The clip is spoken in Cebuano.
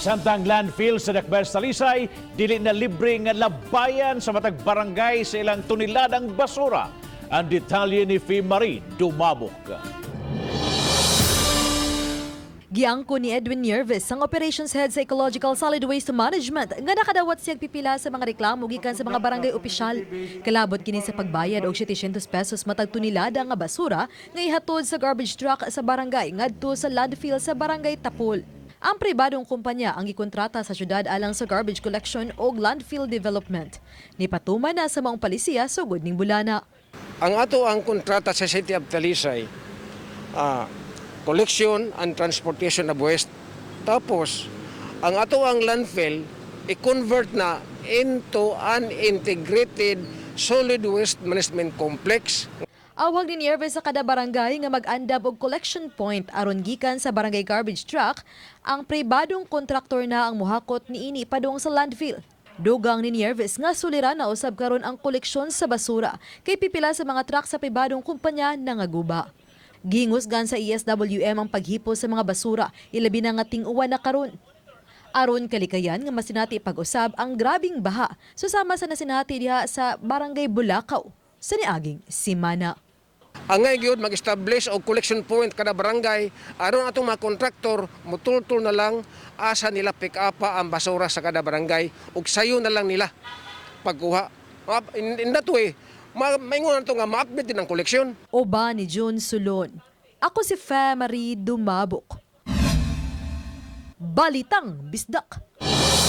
Samtang landfill sa Dakbayan sa Talisay, dili na libre nga labayan sa matag barangay sa ilang toneladang basura. Ang detalye ni Fe Marie Dumabok. Giangko ni Edwin Nieves, ang operations head sa Ecological Solid Waste Management, nga nakadawat siyang pipila sa mga reklamo gikan sa mga barangay opisyal. Kalabot kini sa pagbayad og 700 pesos matag tonelada nga basura nga ihatod sa garbage truck sa barangay ngadto sa landfill sa Barangay Tapol. Ang pribadong kumpanya ang gikontrata sa syudad alang sa garbage collection og landfill development. Nipatuman na sa maong palisiya sugod ning bulana. Ang ato ang kontrata sa City of Talisay, collection and transportation of waste. Tapos, ang ato ang landfill, i-convert na into an integrated solid waste management complex. Awhag ni Nieves sa kada barangay nga mag-andam og collection point aron gikan sa barangay garbage truck, ang pribadong kontraktor na ang muhakot niini padung sa landfill. Dugang ni Nieves nga suliran na usab karon ang koleksyon sa basura kay pipila sa mga truck sa pribadong kumpanya nangaguba. Gingusgan sa ESWM ang paghipos sa mga basura, ilabi na nga ting-uwan na karon. Aron kalikayan nga masinati pag-usab ang grabing baha susama sa nasinati diha sa Barangay Bulacau sa niaging simana. Angay gyud mag-establish og collection point kada barangay aron atong mga kontraktor mutultol na lang asa nila pick up ang basura sa kada barangay ug sayo na lang nila pagkuha. In that way, maingon na to nga ma-update din ang koleksyon. Uban ni June Sulon. Ako si Fe Marie Dumabok. Balitang Bisdak.